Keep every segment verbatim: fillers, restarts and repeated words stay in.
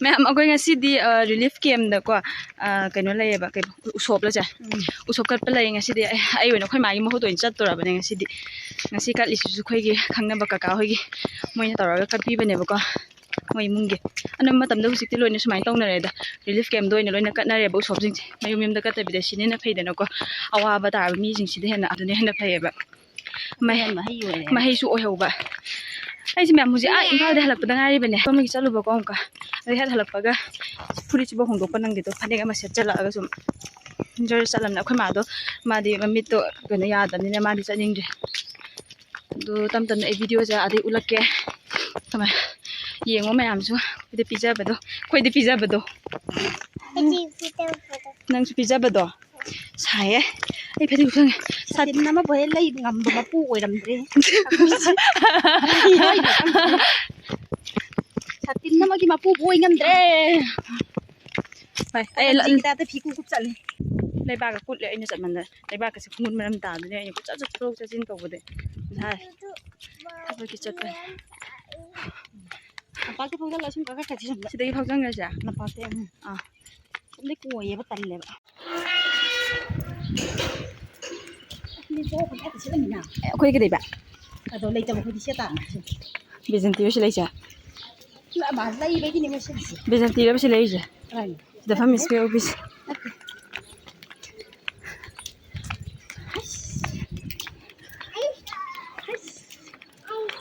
ꯃꯌꯥꯝ, ꯑꯩꯈꯣꯏ ꯉꯁꯤꯗꯤ, ꯑ, relief camp ꯗꯀꯣ, ꯑ, ꯀꯩꯅꯣ ꯂꯩꯌꯦꯕ, ꯀꯩ, ꯎꯁꯣꯞꯂꯁꯦ? ꯎꯁꯣꯞ ꯀꯠꯄ ꯂꯩ ꯉꯁꯤꯗꯤ꯫ ꯑꯩ, ꯑꯩ ꯑꯣꯏꯅ ꯑꯩꯈꯣꯏ ꯃꯥꯒꯤ ꯃꯍꯨꯠ ꯑꯣꯏꯅ ꯆꯠꯇꯣꯔꯕꯅꯦ ꯉꯁꯤꯗꯤ꯫ ꯉꯁꯤ ꯀꯠꯂꯤꯁꯤꯁꯨ ꯑꯩꯈꯣꯏꯒꯤ ꯈꯪꯅꯕ ꯀꯀꯥ ꯍꯣꯏꯒꯤ, ꯃꯣꯏꯅ ꯇꯧꯔꯒ ꯀꯠꯄꯤꯕꯅꯦꯕꯀꯣ꯫ ꯃꯣꯏ ꯏꯃꯨꯡꯒꯤ ꯑꯅꯝꯕ ꯃꯇꯝꯗ ꯍꯧꯖꯤꯛꯇꯤ ꯂꯣꯏꯅ ꯁꯨꯃꯥꯏꯅ ꯇꯧꯅꯔꯦꯗ꯫ Relief camp ꯗ ꯑꯣꯏꯅ ꯂꯣꯏꯅ ꯀꯠꯅꯔꯦꯕ ꯎꯁꯣꯞꯁꯤꯡꯁꯦ꯫ ꯃꯌꯨꯝ ꯌꯨꯝꯗ ꯀꯠꯇꯕꯤꯗ ꯁꯤꯅ ꯍꯦꯟꯅ ꯐꯩꯗꯅꯀꯣ꯫ ꯑꯋꯥꯕ ꯇꯥꯔꯕ ꯃꯤꯁꯤꯡꯁꯤꯗ ꯍꯦꯟꯅ, ꯑꯗꯨꯅ ꯍꯦꯟꯅ ꯐꯩꯌꯦꯕ꯫ ꯃꯍꯩ-, ꯃꯍꯩꯁꯨ ꯑꯣꯏꯍꯧꯕ꯫ ꯑꯩꯁꯦ ꯃꯌꯥꯝ ꯍꯧꯖꯤꯛ ꯑꯥ ꯏꯝꯐꯥꯜꯗ ꯍꯜꯂꯛꯄꯗ ꯉꯥꯏꯔꯤꯕꯅꯦ꯫ ꯁꯣꯝꯗꯒꯤ ꯆꯠꯂꯨꯕꯀꯣ ꯑꯃꯨꯛꯀ꯫ ꯑꯗꯩ ꯍꯦꯛ ꯍꯜꯂꯛꯄꯒ ꯐꯨꯔꯤꯠꯁꯤꯐꯥꯎ ꯍꯣꯡꯗꯣꯛꯄ ꯅꯪꯗꯦꯗꯣ꯫ ꯐꯅꯦꯛ ꯑꯃ ꯁꯦꯠꯆꯜꯂꯛꯑꯒ ꯁꯨꯝ ꯖꯔ ꯆꯠꯂꯝꯅꯦ꯫ ꯑꯩꯈꯣꯏ ꯃꯥꯗꯣ, ꯃꯥꯗꯤ ꯃꯃꯤꯠꯇꯣ ꯀꯩꯅꯣ ꯌꯥꯗꯕꯅꯤꯅ ꯃꯥꯗꯤ ꯆꯠꯅꯤꯡꯗ꯭ꯔꯦ꯫ ꯑꯗꯨ ꯇꯞ ꯇꯞꯅ ꯑꯩ video ꯁꯦ ꯑꯗꯩ ꯎꯠꯂꯛꯀꯦ꯫ ꯀꯃꯥꯏ-, ꯌꯦꯡꯉꯣ ꯃꯌꯥꯝꯁꯨ꯫ ꯑꯩꯈꯣꯏꯗ ꯄꯤꯖꯕꯗꯣ, ꯑꯩꯈꯣꯏꯗ ꯄꯤꯖꯕꯗꯣ꯫ ꯅꯪꯁꯨ ꯄꯤꯖꯕꯗꯣ꯫ ꯁꯥꯏꯌꯦ꯫ ꯑꯩ ꯐꯗꯤ ꯎꯞꯁꯟꯒꯦ꯫ ꯁꯥꯇꯤꯟ ꯑꯃꯐꯥꯎ ꯍꯦꯛ ꯂꯩꯕ ꯉꯝꯕ ꯃꯄꯨ ꯑꯣꯏꯔꯝꯗ꯭ꯔꯦ꯫ ꯁꯥꯇꯤꯟ ꯑꯃꯒꯤ ꯃꯄꯨꯕꯨ ꯑꯣꯏ ꯉꯝꯗ꯭ꯔꯦ꯫ ꯍꯣꯏ, ꯑꯩ ꯂ-, ꯍꯧꯖꯤꯛꯀꯤ ꯇꯥꯏꯞꯇ ꯐꯤ ꯀꯨꯞ ꯀꯨꯞ ꯆꯠꯂꯤ꯫ ꯂꯩꯕꯥꯛꯀ ꯀꯨꯠꯂꯦ ꯑꯩꯅ ꯆꯠꯃꯟꯗꯅ꯫ ꯂꯩꯕꯥꯛꯀꯁꯦ ꯈꯨꯃꯨꯠ ꯃꯔꯝ ꯇꯥꯗꯅ ꯑꯩꯅ ꯀꯣꯏꯆꯠ ꯆꯠ-, ꯆꯠꯊꯣꯛ ꯆꯠꯁꯤꯟ ꯇꯧꯕꯗ ꯏꯁꯥ ꯊꯕꯛꯀꯤ ꯆꯠꯄꯅꯤ꯫ ꯂꯝꯄꯥꯛꯇ ꯐꯥꯎꯗ ꯂꯥꯏꯁꯪ ꯀꯥꯈꯠꯈ꯭ꯔꯁꯤ ꯁꯣꯝꯗ꯫ ꯁꯤꯗꯒꯤ ꯐꯥꯎꯖꯟꯈ꯭ꯔꯁꯦ? ꯂꯝꯄꯥꯛꯇ, ꯎꯝ꯫ ꯑꯥ꯫ ꯁꯣꯝꯗ ꯀꯣꯏꯌꯦꯕ ꯇꯜꯂꯦꯕ꯫ ꯑꯩꯈꯣꯏ ꯀꯩꯗꯩꯕ? ꯑꯗꯣ ꯂꯩꯇꯕ ꯑꯩꯈꯣꯏꯗꯤ ꯁꯦ ꯇꯥꯕꯅꯤ꯫ ꯕꯤꯖꯟꯇꯤ ꯍꯣꯏ ꯁꯤ ꯂꯩꯁꯦ? ꯂꯩꯕꯒꯤꯅꯦ ꯃꯣꯏ ꯁꯤꯜꯂꯤꯁꯦ꯫ ꯕꯤꯖꯟꯇꯤ ꯍꯣꯏ ꯁꯤ ꯂꯩꯁꯦ? ꯀꯗꯥꯏꯅꯣ? ꯁꯤꯗ ꯐꯝꯃꯤ ꯁꯤ ꯎꯕꯤꯁꯦ꯫ ꯅꯠꯇꯦ꯫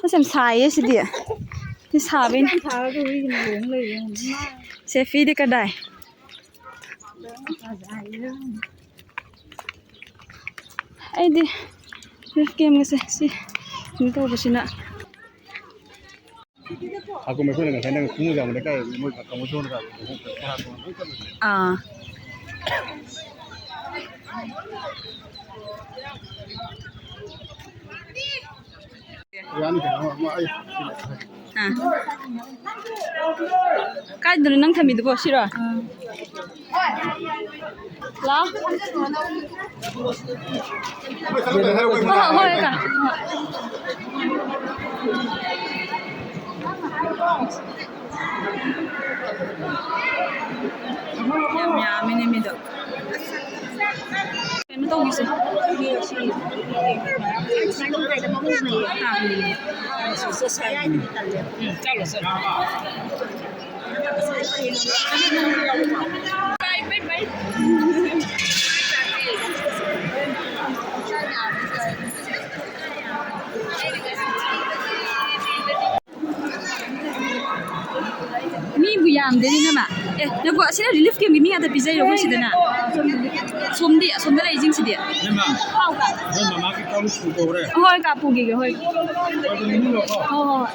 ꯑꯁ, ꯌꯥꯝ ꯁꯥꯏꯌꯦ ꯁꯤꯗꯤ꯫ ꯁꯤ ꯁꯥꯕꯩꯅꯦ꯫ ꯌꯥꯝ ꯁꯥꯔꯒ ꯍꯨꯏꯁꯤꯅ ꯂꯣꯡ ꯂꯩꯔꯦ ꯌꯦꯡꯉꯨ꯫ ꯁꯦꯐꯤꯗꯤ ꯀꯗꯥꯏ? ꯑꯩꯗꯤ relief camp ꯒꯁꯦ ꯁꯤ ꯀꯩꯅꯣ ꯇꯧꯕꯁꯤꯅ꯫ ꯍꯥꯀꯨꯝ ꯑꯩꯈꯣꯏꯅ ꯉꯁꯥꯏ ꯅꯪ ꯈꯣꯡꯎꯞ ꯌꯥꯝꯕ ꯂꯩꯀꯥꯏ ꯃꯣꯏ ꯀꯥꯡꯕꯨ ꯊꯣꯛꯑꯒ ꯑꯥ꯫ ꯌꯥꯅꯤ ꯀꯩꯅꯣ, ꯑꯃ ꯑꯩ ꯑꯥ꯫ ꯀꯥꯏꯗꯅꯣ ꯅꯪ ꯊꯝꯃꯤꯗꯨꯕꯣ? ꯁꯤꯔꯣ? ꯂꯥꯎ꯫ ꯍꯣꯏ, ꯍꯣꯏ, ꯀꯥ꯫ ꯎꯝ, ꯆꯠꯂꯣ, ꯆꯠꯂꯣ꯫ ꯃꯤꯕꯨ ꯌꯥꯝꯗꯦꯅꯦ, ꯏꯅꯝꯃ꯫ ꯑꯦ, ꯉꯥꯏꯈꯣ, ꯑꯁꯤꯅ relief campꯀꯤ ꯃꯤ ꯉꯥꯛꯇ ꯄꯤꯖꯩꯔꯣ? ꯑꯩꯈꯣꯏ ꯁꯤꯗꯅ? ꯁꯣꯝꯗꯤ, ꯑꯁꯣꯝꯗ ꯂꯩꯔꯤꯁꯤꯡꯁꯤꯗꯤ? ꯏꯅꯝꯃ, ꯅꯣꯏ ꯃꯃꯥꯒꯤ ꯀꯥꯡꯂꯨꯞ ꯁ꯭ꯀꯨꯜ ꯀꯧꯔꯦ꯫ ꯍꯣꯏ, ꯀꯥ ꯄꯨꯈꯤꯒꯦ, ꯍꯣꯏ꯫ ꯑꯗꯨ ꯃꯤ ꯂꯧꯀꯣ꯫ ꯍꯣꯏ, ꯍꯣꯏ, ꯍꯣꯏ꯫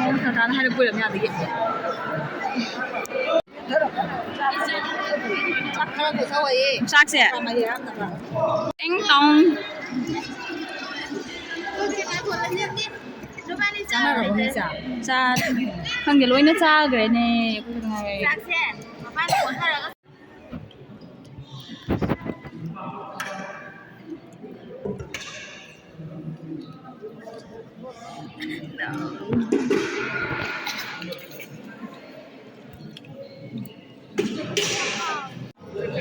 ꯑꯣ, ꯀꯀꯥꯅ ꯍꯥꯏꯔꯛꯄ ꯑꯣꯏꯔꯝꯅꯤ ꯑꯥꯗꯒꯤ꯫ ꯆꯥꯛꯁꯦ꯫ ꯇꯤꯡ ꯇꯣꯡ꯫ ꯆꯥꯅꯔꯕꯣ ꯅꯣꯏ ꯆꯥꯛ? ꯆꯥ-, ꯈꯪꯗꯦ, ꯂꯣꯏꯅ ꯆꯥꯈ꯭ꯔꯦꯅꯦ꯫ ꯑꯩꯈꯣꯏ ꯈꯛꯇ ꯉꯥꯏꯔꯦ꯫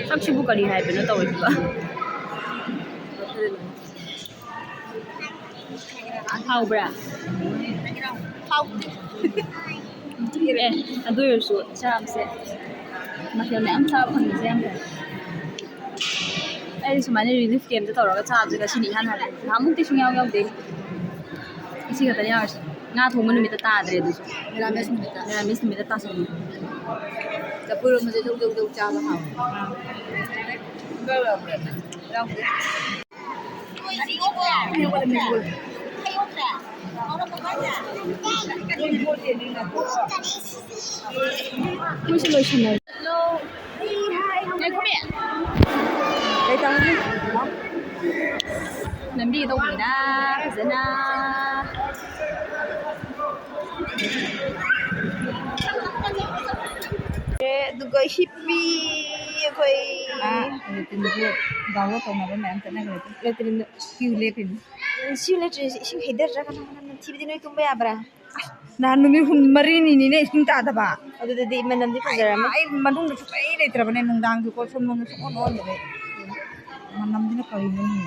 ꯁꯛꯁꯤꯕꯨ ꯀꯔꯤ ꯍꯥꯏꯕꯅꯣ ꯇꯧꯔꯤꯁꯤꯕꯣ? ꯍꯥꯎꯕ꯭ꯔꯥ? ꯍꯥꯎꯇꯦ꯫ ꯑꯦ, ꯑꯗꯨ ꯑꯣꯏꯔꯁꯨ ꯆꯥꯕꯁꯦ ꯃꯊꯦꯜ ꯃꯌꯥꯝ ꯆꯥꯕ ꯐꯪꯉꯤꯁꯦ ꯌꯥꯝ ꯐꯩ꯫ ꯑꯩꯗꯤ ꯁꯨꯃꯥꯏꯅ relief campꯇ ꯇꯧꯔꯒ ꯆꯥꯕꯁꯦ ꯉꯁꯤꯅ ꯏꯍꯥꯟ ꯍꯥꯟꯕꯅꯤ꯫ ꯅꯍꯥꯟꯃꯨꯛꯇꯤ ꯁꯨꯡꯌꯥꯎ ꯌꯥꯎꯗꯦ꯫ ꯉꯁꯤ ꯈꯛꯇꯅꯤ ꯌꯥꯎꯔꯤꯁꯦ꯫ ꯉꯥ ꯊꯣꯡꯕ ꯅꯨꯃꯤꯠꯇ ꯇꯥꯗ꯭ꯔꯦ ꯑꯗꯨꯁꯨ꯫ ꯃꯤꯔꯥꯃꯦꯁ ꯅꯨꯃꯤꯠꯇ꯫ ꯃꯤꯔꯥꯃꯦꯁ ꯅꯨꯃꯤꯠꯇ ꯇꯥꯁꯜꯂꯤ꯫ ꯂꯐꯨ ꯏꯔꯣꯟꯕꯁꯦ ꯖꯧ ꯖꯧ ꯖꯧ ꯆꯥꯕ ꯍꯥꯎꯋꯦ꯫ ꯌꯥꯎꯗꯦ꯫ ꯃꯣꯏꯁꯨ ꯂꯣꯏꯁꯤꯟꯅꯔꯦ꯫ ꯉꯥꯏꯈꯣꯃꯤ꯫ ꯀꯩ ꯇꯧꯅꯤ? ꯂꯝꯕꯤ ꯇꯧꯕꯅꯤꯗ ꯐꯖꯅ꯫ ꯑꯦ, ꯑꯗꯨꯒ ꯍꯤꯞꯄꯤ ꯑꯩꯈꯣꯏ꯫ ꯑꯥ, ꯂꯦꯇ꯭ꯔꯤꯟꯁꯨ download ꯇꯧꯅꯕ ꯃꯌꯥꯝ ꯆꯠꯅꯈ꯭ꯔꯦ꯫ ꯂꯦꯇ꯭ꯔꯤꯟꯗ queue ꯂꯦꯞꯄꯤꯅꯤ꯫ ꯁꯤ ꯂꯦꯇ꯭ꯔꯤꯟꯁꯦ ꯏꯁꯤꯡ ꯍꯩꯊꯗ꯭ꯔꯥ ꯀꯅꯥ ꯀꯅꯥ ꯅꯝꯊꯤꯕꯗꯤ ꯅꯣꯏ ꯇꯨꯝꯕ ꯌꯥꯕ꯭ꯔꯥ? ꯅꯍꯥꯟ ꯅꯨꯃꯤꯠ ꯍꯨꯝ ꯃꯔꯤꯅꯤꯅꯤꯅꯦ ꯏꯁꯤꯡ ꯇꯥꯗꯕ꯫ ꯑꯗꯨꯗꯗꯤ ꯃꯅꯝꯗꯤ ꯐꯖꯔꯝꯃꯅꯤ꯫ ꯑꯩ ꯃꯅꯨꯡꯗ ꯁꯨꯡꯂꯩ ꯂꯩꯇ꯭ꯔꯕꯅꯦ, ꯅꯨꯡꯗꯥꯡꯁꯨꯀꯣ ꯁꯣꯝꯂꯣꯝꯗ ꯁꯨꯡꯑꯣꯟ ꯑꯣꯟꯗ꯭ꯔꯦ꯫ ꯃꯅꯝꯁꯤꯅ ꯀꯔꯤꯅꯣꯅꯦ?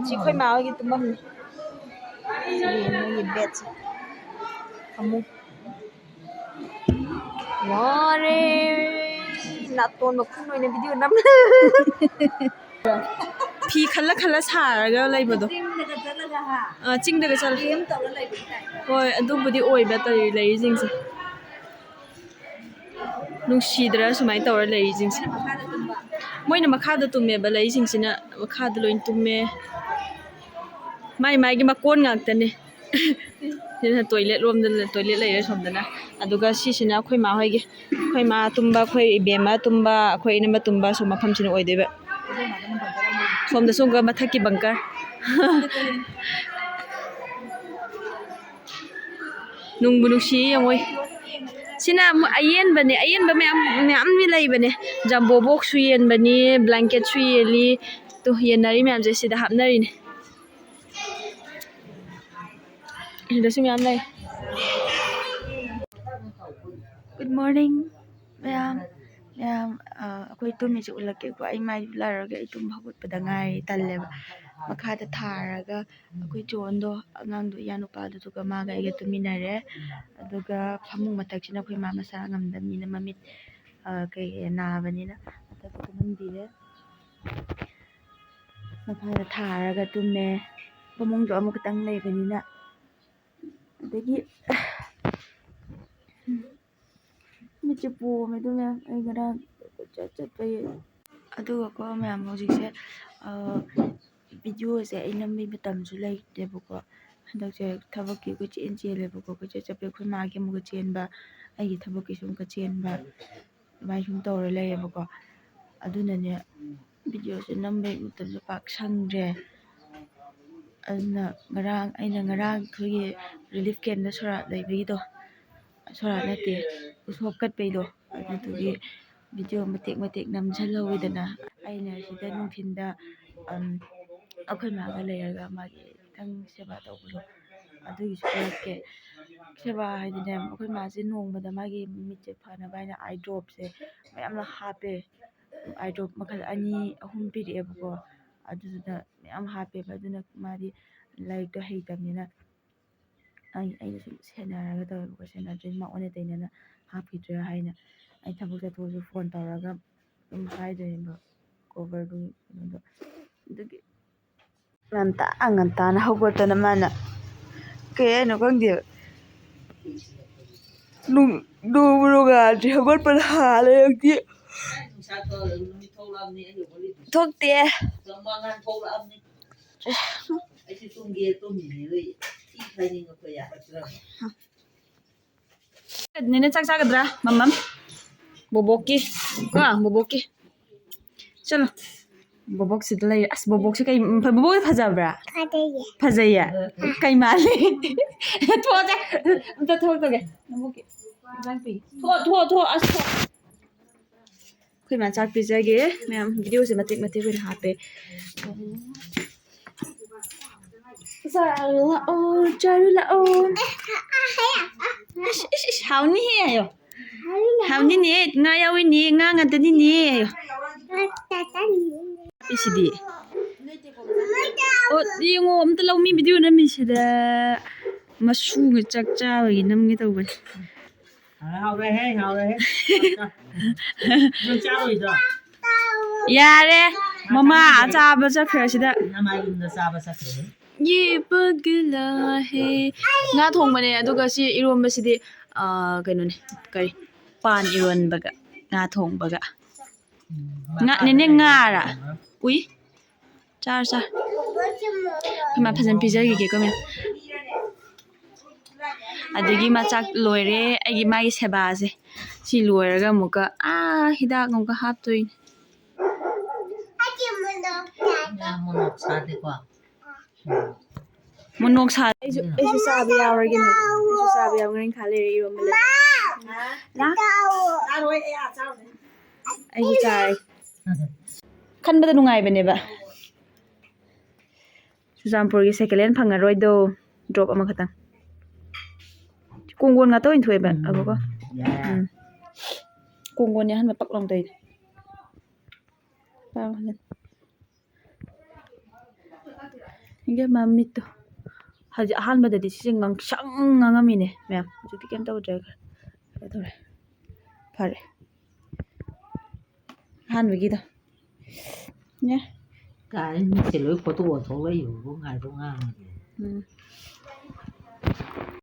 ꯁꯤ ꯑꯩꯈꯣꯏ ꯃꯥ ꯍꯣꯏꯒꯤ ꯇꯨꯝꯐꯝꯅꯤ꯫ ꯁꯤꯒꯤ ꯃꯣꯏꯒꯤ ꯕꯦꯗꯁꯦ꯫ ꯐꯃꯨꯡ꯫ ꯋꯥꯔꯦ꯫ ꯅꯥꯇꯣꯟ ꯃꯈꯨꯟ ꯑꯣꯏꯅ ꯚꯤꯗꯤꯑꯣ ꯅꯝ꯫ ꯐꯤ ꯈꯜꯂ ꯈꯜꯂ ꯁꯥꯔꯒ ꯂꯩꯕꯗꯣ꯫ ꯆꯤꯡꯗꯒ ꯆꯠꯂꯒ ꯍꯥ? ꯑ, ꯆꯤꯡꯗꯒ ꯆꯠꯂ꯫ ꯀꯦꯝ ꯇꯧꯔ ꯂꯩꯕꯒꯤ ꯇꯥꯏꯞꯇ꯫ ꯍꯣꯏ, ꯑꯗꯨꯕꯨꯗꯤ ꯑꯣꯏꯕ ꯇꯧꯔꯤ ꯂꯩꯔꯤꯁꯤꯡꯁꯦ꯫ ꯅꯨꯡꯁꯤꯗ꯭ꯔꯥ ꯁꯨꯃꯥꯏꯅ ꯇꯧꯔ ꯂꯩꯔꯤꯁꯤꯡꯁꯦ? ꯃꯈꯥꯗ ꯇꯨꯝꯕ꯫ ꯃꯣꯏꯅ ꯃꯈꯥꯗ ꯇꯨꯝꯃꯦꯕ, ꯂꯩꯔꯤꯁꯤꯡꯁꯤꯅ ꯃꯈꯥꯗ ꯂꯣꯏ ꯇꯨꯝꯃꯦ꯫ ꯃꯥꯏ ꯃꯥꯏꯒꯤ ꯃꯀꯣꯟ ꯉꯥꯛꯇꯅꯦ꯫ ꯁꯤꯅ toilet ꯔꯣꯝꯗ, toilet ꯂꯩꯔꯦ ꯁꯣꯝꯗꯅ꯫ ꯑꯗꯨꯒ ꯁꯤꯁꯤꯅ ꯑꯩꯈꯣꯏ ꯃꯥ ꯍꯣꯏꯒꯤ, ꯑꯩꯈꯣꯏ ꯃꯥ ꯇꯨꯝꯕ, ꯑꯩꯈꯣꯏ ꯏꯕꯦꯝꯃ ꯇꯨꯝꯕ, ꯑꯩꯈꯣꯏ ꯏꯅꯝꯃ ꯇꯨꯝꯕ, ꯁꯨꯝ ꯃꯐꯝꯁꯤꯅ ꯑꯣꯏꯗꯣꯏꯕ꯫ ꯁꯣꯝꯗꯁꯨ ꯑꯃꯨꯛꯀ ꯃꯊꯛꯀꯤ bunker꯫ ꯅꯨꯡꯕꯨ ꯅꯨꯡꯁꯤ ꯌꯦꯡꯉꯣꯏ꯫ ꯁꯤꯅ ꯑꯃꯨꯛ ꯑꯌꯦꯟꯕꯅꯦ, ꯑꯌꯦꯟꯕ ꯃꯌꯥꯝ, ꯃꯌꯥꯝ ꯂꯩꯕꯅꯦ꯫ Jumbo box ꯁꯨ ꯌꯦꯟꯕꯅꯤ, blanket ꯁꯨ ꯌꯦꯜꯂꯤ꯫ ꯇꯨ, ꯌꯦꯟꯅꯔꯤ ꯃꯌꯥꯝꯁꯦ ꯁꯤꯗ ꯍꯥꯞꯅꯔꯤꯅꯦ꯫ ꯁꯤꯗꯁꯨ ꯃꯌꯥꯝ ꯂꯩ꯫ Good morning, ꯃꯌꯥꯝ꯫ ꯃꯌꯥꯝ, ꯑ, ꯑꯩꯈꯣꯏ ꯇꯨꯝꯃꯤꯁꯦ ꯎꯠꯂꯛꯀꯦꯀꯣ꯫ ꯑꯩ ꯃꯥꯏ ꯂꯥꯔꯒ ꯑꯩ ꯇꯨꯝꯕ ꯍꯧꯒꯠꯄꯗ ꯉꯥꯏꯔꯤ, ꯇꯜꯂꯦꯕ꯫ ꯃꯈꯥꯗ ꯊꯥꯔꯒ ꯑꯩꯈꯣꯏ ꯖꯣꯟꯗꯣ, ꯑꯉꯥꯡꯗꯣ, ꯏꯌꯥꯅꯨꯄꯥꯗꯨꯒ ꯃꯥꯒ ꯑꯩꯒ ꯇꯨꯝꯃꯤꯟꯅꯔꯦ꯫ ꯑꯗꯨꯒ ꯐꯃꯨꯡ ꯃꯊꯛꯁꯤꯅ ꯑꯩꯈꯣꯏ ꯃꯥ ꯃꯁꯥ ꯉꯝꯗꯕꯅꯤꯅ, ꯃꯃꯤꯠ, ꯑ, ꯀꯩ, ꯅꯥꯕꯅꯤꯅ ꯃꯊꯛꯇ ꯇꯨꯝꯍꯟꯕꯤꯔꯦ꯫ ꯃꯈꯥꯗ ꯊꯥꯔꯒ ꯇꯨꯝꯃꯦ꯫ ꯐꯃꯨꯡꯗꯣ ꯑꯃꯈꯛꯇꯪ ꯂꯩꯕꯅꯤꯅ꯫ ꯑꯗꯒꯤ ꯃꯤꯠꯁꯦ ꯄꯣꯝꯃꯦ ꯑꯗꯨ ꯃꯌꯥꯝ꯫ ꯑꯩ ꯉꯔꯥꯡ ꯀꯣꯏꯆꯠ ꯆꯠꯄꯒꯤ꯫ ꯑꯗꯨꯒꯀꯣ ꯃꯌꯥꯝ, ꯍꯧꯖꯤꯛꯁꯦ, ꯑ, video ꯁꯦ ꯑꯩ ꯅꯝꯕꯩ ꯃꯇꯝꯁꯨ ꯂꯩꯇꯦꯕꯀꯣ꯫ ꯍꯟꯗꯛꯁꯦ ꯊꯕꯛꯀꯤ ꯀꯣꯏꯆꯦꯟ ꯆꯦꯜꯂꯦꯕꯀꯣ꯫ ꯀꯣꯏꯆꯠ ꯆꯠꯄꯩ ꯑꯩꯈꯣꯏ ꯃꯥꯒꯤ ꯑꯃꯨꯛꯀ ꯆꯦꯟꯕ, ꯑꯩꯒꯤ ꯊꯕꯛꯀꯤꯁꯨ ꯑꯃꯨꯛꯀ ꯆꯦꯟꯕ, ꯑꯗꯨꯃꯥꯏꯅ ꯁꯨꯝ ꯇꯧꯔ ꯂꯩꯌꯦꯕꯀꯣ꯫ ꯑꯗꯨꯅꯅꯦ video ꯁꯦ ꯅꯝꯕꯩ ꯃꯇꯝꯁꯨ ꯄꯥꯛ ꯁꯪꯗ꯭ꯔꯦ꯫ ꯑꯗꯨꯅ ꯉꯔꯥꯡ, ꯑꯩꯅ ꯉꯔꯥꯡ ꯑꯩꯈꯣꯏꯒꯤ relief camp ꯇ ꯁꯣꯔꯥꯠ ꯂꯩꯕꯒꯤꯗꯣ, ꯁꯣꯔꯥꯠ ꯅꯠꯇꯦ, ꯎꯁꯣꯞ ꯀꯠꯄꯩꯗꯣ, ꯑꯗꯨꯗꯨꯒꯤ video ꯃꯇꯦꯛ ꯃꯇꯦꯛ ꯅꯝꯁꯤꯜꯍꯧꯋꯤꯗꯅ꯫ ꯑꯩꯅ ꯁꯤꯗ ꯅꯨꯡꯊꯤꯟꯗ, ꯑꯝ, ꯑꯩꯈꯣꯏ ꯃꯥꯒ ꯂꯩꯔꯒ ꯃꯥꯒꯤ ꯈꯤꯇꯪ ꯁꯦꯕꯥ ꯇꯧꯕꯗꯣ, ꯑꯗꯨꯒꯤꯁꯨ ꯄꯤꯔꯛꯀꯦ꯫ ꯁꯦꯕꯥ ꯍꯥꯏꯗꯤꯅꯦ, ꯑꯩꯈꯣꯏ ꯃꯥꯁꯦ ꯅꯣꯡꯃꯗ ꯃꯥꯒꯤ ꯃꯤꯠꯁꯦ ꯐꯅꯕ ꯍꯥꯏꯅ ꯑꯥꯏ ꯗ꯭ꯔꯣꯞꯁꯦ ꯃꯌꯥꯝ ꯑꯃ ꯍꯥꯞꯄꯦ꯫ ꯑꯥꯏ ꯗ꯭ꯔꯣꯞ ꯃꯈꯜ ꯑꯅꯤ ꯑꯍꯨꯝ ꯄꯤꯔꯛꯑꯦꯕꯀꯣ꯫ ꯑꯗꯨꯗꯨꯅ ꯃꯌꯥꯝ ꯍꯥꯞꯄꯦꯕ꯫ ꯑꯗꯨꯅ ꯃꯥꯗꯤ ꯂꯥꯏꯔꯤꯛꯇꯣ ꯍꯩꯇꯕꯅꯤꯅ ꯑꯩ, ꯑꯩꯅ ꯁꯨꯝ ꯁꯦꯟꯅꯔꯒ ꯇꯧꯋꯦꯕꯀꯣ꯫ ꯁꯦꯟꯅꯗ꯭ꯔꯗꯤ ꯃꯥ ꯑꯣꯟꯅ ꯇꯩꯅꯅ ꯍꯥꯞꯈꯤꯗ꯭ꯔꯥ ꯍꯥꯏꯅ ꯑꯩ ꯊꯕꯛ ꯆꯠꯊꯣꯛꯑꯁꯨ ꯐꯣꯟ ꯇꯧꯔꯒ ꯑꯗꯨꯝ ꯍꯥꯏꯗꯣꯏꯅꯦꯕ ꯀꯣꯚꯔꯗꯨꯒꯤ ꯀꯩꯅꯣꯗꯣ꯫ ꯑꯗꯨꯒꯤ ꯉꯟꯇꯥ ꯉꯟꯇꯥꯅ ꯍꯧꯒꯠꯇꯅ ꯃꯥꯅ ꯀꯩ ꯍꯥꯏꯅꯣ ꯈꯪꯗꯦꯕ꯫ ꯅꯨꯡ-, ꯅꯣꯡꯕꯨ ꯅꯣꯡꯉꯥꯟꯗ꯭ꯔꯤ, ꯍꯧꯒꯠꯄꯅ ꯍꯥꯜꯂꯦ ꯍꯧꯖꯤꯛꯇꯤ꯫ ꯊꯣꯛꯇꯦ꯫ ꯅꯦꯅꯦ ꯆꯥꯛ ꯆꯥꯒꯗ꯭ꯔꯥ, ꯃꯃꯝ? ꯕꯣꯕꯣꯛꯀꯤ꯫ ꯀꯣ, ꯕꯣꯕꯣꯛꯀꯤ꯫ ꯆꯠꯂꯣ꯫ ꯕꯣꯕꯣꯛꯁꯤꯗ ꯂꯩꯔꯦ꯫ ꯑꯁ, ꯕꯣꯕꯣꯛꯁꯦ ꯀꯩ, ꯕꯣꯕꯣꯛ ꯐꯖꯕ꯭ꯔꯥ? ꯐꯖꯩꯌꯦ꯫ ꯐꯖꯩꯌꯦ? ꯀꯩ ꯃꯥꯜꯂꯤ? ꯊꯣꯛꯑꯁꯦ꯫ ꯑꯝꯇ ꯊꯣꯛꯇꯒꯦ꯫ ꯕꯣꯕꯣꯛꯀꯤ ꯏꯟꯖꯥꯡ ꯄꯤ꯫ ꯊꯣꯛ, ꯊꯣꯛ, ꯊꯣꯛ꯫ ꯑꯁ, ꯊꯣꯛ꯫ ꯑꯩꯈꯣꯏ ꯃꯥ ꯆꯥꯛ ꯄꯤꯖꯒꯦ꯫ ꯃꯌꯥꯝ ꯚꯤꯗꯤꯑꯣꯁꯦ ꯃꯇꯦꯛ ꯃꯇꯦꯛ ꯑꯣꯏꯅ ꯍꯥꯞꯄꯦ꯫ ꯆꯥꯔꯨ ꯂꯥꯛꯑꯣ, ꯆꯥꯔꯨ ꯂꯥꯛꯑꯣ꯫ ꯏꯁ, ꯏꯁ, ꯏꯁ, ꯍꯥꯎꯅꯤꯍꯦ ꯍꯥꯏꯌꯣ꯫ ꯍꯥꯎꯅꯤꯅꯦ, ꯉꯥ ꯌꯥꯎꯋꯤꯅꯦ, ꯉꯥ ꯉꯥꯛꯇꯅꯤꯅꯦ ꯍꯥꯏꯌꯣ꯫ ꯏꯁꯤꯗꯤ꯫ ꯑꯣ, ꯌꯦꯡꯉꯣ, ꯑꯝꯇ ꯂꯧ, ꯃꯤ ꯚꯤꯗꯤꯑꯣ ꯅꯝꯃꯤꯁꯤꯗ꯫ ꯃꯁꯨꯒ ꯆꯥꯛ ꯆꯥꯕꯒꯤ ꯅꯝꯒꯦ ꯇꯧꯕꯅꯦ꯫ ꯍꯥꯎꯔꯦꯍꯦ, ꯍꯥꯎꯔꯦꯍꯦ꯫ ꯅꯪ ꯆꯥꯔꯣꯏꯗ꯭ꯔꯣ? ꯌꯥꯔꯦ, ꯃꯃꯥ ꯆꯥꯕ ꯆꯠꯈ꯭ꯔꯦ ꯁꯤꯗ꯫ ꯅꯃꯥꯏ ꯌꯨꯝꯗ ꯆꯥꯕ ꯆꯠꯈ꯭ꯔꯦ꯫ ꯌꯦ ꯄꯒꯂꯥ ꯍꯦ꯫ ꯉꯥ ꯊꯣꯡꯕꯅꯦ, ꯑꯗꯨꯒ ꯁꯤ ꯏꯔꯣꯝꯕꯁꯤꯗꯤ, ꯑ, ꯀꯩꯅꯣꯅꯦ, ꯀꯔꯤ, ꯄꯥꯟ ꯏꯔꯣꯟꯕꯒ ꯉꯥ ꯊꯣꯡꯕꯒ꯫ ꯎꯝ, ꯉꯥ, ꯅꯦꯅꯦ, ꯉꯥꯔ? ꯎꯏ꯫ ꯆꯥꯔꯣ, ꯆꯥꯔꯣ꯫ ꯑꯩꯈꯣꯏ ꯃꯥ ꯐꯖꯅ ꯄꯤꯖꯈꯤꯒꯦꯀꯣ, ꯃꯦꯝ꯫ ꯑꯗꯒꯤ ꯃꯥ ꯆꯥꯛ ꯂꯣꯏꯔꯦ, ꯑꯩꯒꯤ, ꯃꯥꯒꯤ ꯁꯦꯕꯥꯁꯦ꯫ ꯁꯤ ꯂꯣꯏꯔꯒ ꯑꯃꯨꯛꯀ, ꯑꯥ, ꯍꯤꯗꯥꯛ ꯑꯃꯨꯛꯀ ꯍꯥꯞꯇꯣꯏꯅꯦ꯫ ꯌꯥꯝ ꯃꯣꯔꯣꯛ ꯁꯥꯗꯦꯀꯣ? ꯃꯣꯔꯣꯛ ꯁꯥ-, ꯑꯩꯁꯨ, ꯑꯩꯁꯨ ꯆꯥꯕ ꯌꯥꯎꯔꯒꯦꯅꯦ꯫ ꯑꯩꯁꯨ ꯆꯥꯕ ꯌꯥꯎꯔꯒꯦꯅ ꯈꯜꯂꯦ, ꯏꯔꯣꯝꯕ ꯂꯩ꯫ ꯂꯥ-, ꯑꯩꯁꯨ ꯆꯥꯔꯦ꯫ ꯈꯟꯕꯗ ꯅꯨꯡꯉꯥꯏꯕꯅꯦꯕ꯫ ꯆꯨꯔꯆꯥꯟꯄꯨꯔꯒꯤ second hand ꯐꯪꯉꯔꯣꯏꯗꯣ꯫ ꯗ꯭ꯔꯣꯞ ꯑꯃꯈꯛꯇꯪ꯫ ꯀꯣꯡꯒꯣꯟ ꯉꯥꯛꯇ ꯑꯣꯏꯅ ꯊꯣꯛꯑꯦꯕ꯫ ꯎꯝ, ꯑꯕꯀꯣ꯫ ꯌꯥꯔꯦ꯫ ꯎꯝ꯫ ꯀꯣꯡꯒꯣꯟꯅꯦ ꯑꯍꯥꯟꯕ ꯄꯛ ꯂꯥꯎ ꯇꯧꯔꯤꯗꯣ꯫ ꯏꯕꯦꯝꯃ ꯃꯤꯠꯇꯣ꯫ ꯍꯧꯖꯤꯛ ꯑꯍꯥꯟꯕꯗꯗꯤ ꯁꯤꯁꯦ ꯉꯥꯡꯁꯪ ꯉꯥꯡꯉꯝꯃꯤꯅꯦ ꯃꯌꯥꯝ꯫ ꯍꯧꯖꯤꯛꯇꯤ ꯀꯩꯝ ꯇꯧꯗ꯭ꯔꯦ꯫ ꯈꯔ ꯇꯧꯔꯦ꯫ ꯐꯔꯦ꯫ ꯑꯍꯥꯟꯕꯒꯤꯗꯣ꯫ ꯅꯦ꯫ ꯀꯥꯏ ꯃꯤꯠꯁꯦ ꯂꯣꯏ ꯈꯣꯠꯇꯣꯛ ꯑꯣꯟꯊꯣꯛ ꯂꯩꯕꯕꯨ ꯉꯥꯏꯕ ꯉꯥꯡꯉꯗꯤ꯫ ꯎꯝ꯫